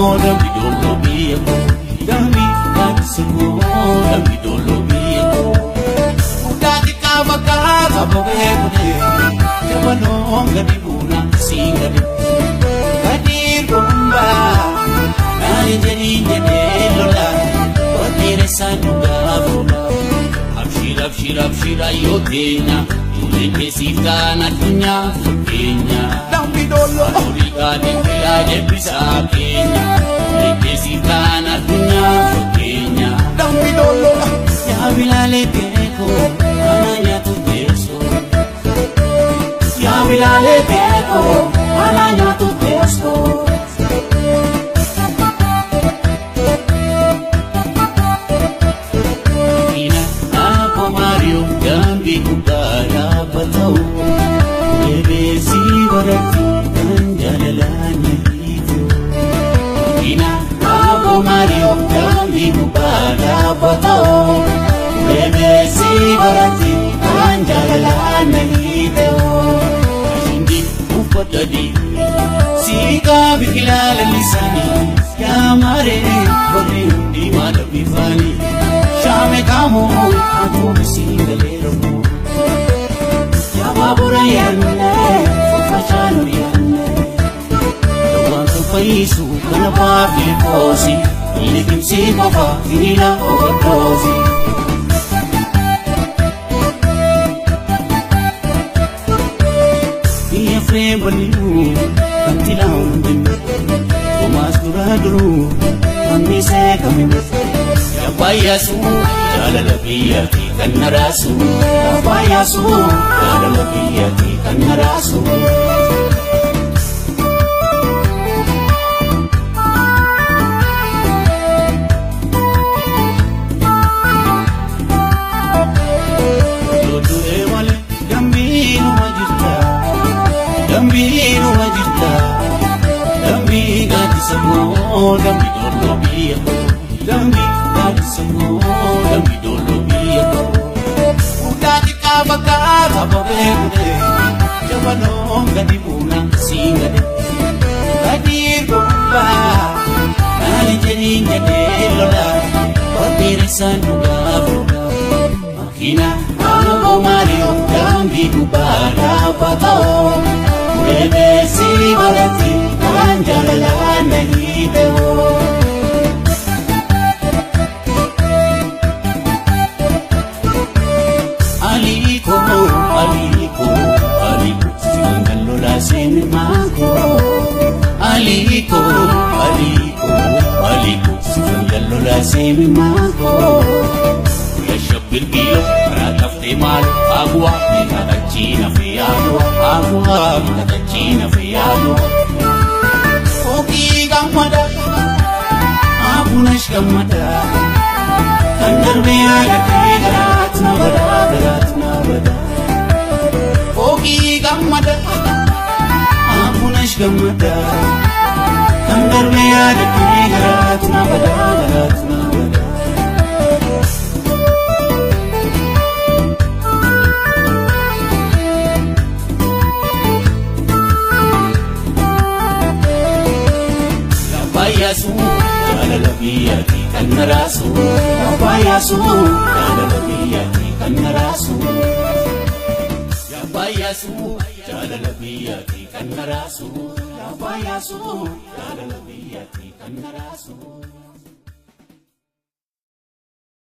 koo dambi dolloo biyya koo dambi gaaddisa koo dambi dolloo biyya koo. Guddaa xiqqaa fakkaata bobee kutee jabanoon gadi buuna siin gadi gadi gombaa naani jedhiin jedhee lola warqeeressaan dhugaa fuula. Abshir abshir abshir ayyoo keenya ijoolleen keessiif ta'an addunyaa fakkeenya. Dambi dolloo. Horii kaadhi filaa deebisaa keenya ijoolleen keessiif ta'an addunyaa fakkeenya. Dambi dolloo. Yaa bilaalee beekoo ana nyaatu teessoo. Yaa bilaalee beekoo ana nyaatu teessoo. Ina Abbo Mario dambii gubbaa dhaabbata'u Bebeesii baratti kan jaalalaan na hiitu. Ina Abbo Mario dambii gubbaa dhaabbata'u Bebeesii baratti kan jaalalaan na hiitu. Ashindi uffata diimii siiqaa biqilaa lalisaanii yaa maaree warri hundi maal bifaanii. Shaame kaamoo akkuma siin galeeramu. Yaa baabura yaadne faffachaan yaadne. Waan kan fayyisu kana baafii koosi liqimsii qofa hiriira overdoosi. Biyya firee bal'inuu kan tilaan jennu Toomaas duraa duruu mammisee kaminu. Yabbaayyaasuu jaalala biyyaati kan na raasu. Yabbaayyaasuu jaalala biyyaati kan na raasu. Lollu'ee malee dambiinuma jirta. Dambiinuma jirta. Dambii gaaddisa koo dambi dolloo biyya koo. Dambii gaaddisa koo dambi dolloo biyya koo. Guddaa xiqqaa fakkaata bobee kutee jabanoon gadi buuna siin gadi. Gadi gombaa naani jedhiin jedhee lola warqeeressaan dhugaa fuudha. Makiina Abbo Mario dambii gubbaa dhaabbata'u Bebeesii baratti kan jaalalaan na hiite'u. Aliko aliko aliko kan lolaa seeni maako. Aliko aliko aliko kan lolaa seeni maako. Yashabbir biyo karaa taftee maal aguwa miidhagachiina fi aguwa aguwa miidhagachiina fi aguwa. Ookii gammada abunash gammada kan darbee yaadadhee garaatu na badaa garaatu na badaa. Ookii gammada abunash gammada kan darbee yaadadhee garaatu na badaa garaatu na badaa. Yabbaayyaasuu jaalala biyyaati kan na raasu. Yabbaayyaasuu jaalala biyyaati kan na raasu. Yabbaayyaasuu jaalala biyyaati kan na raasu. Yabbaayyaasuu jaalala biyyaati kan na raasu.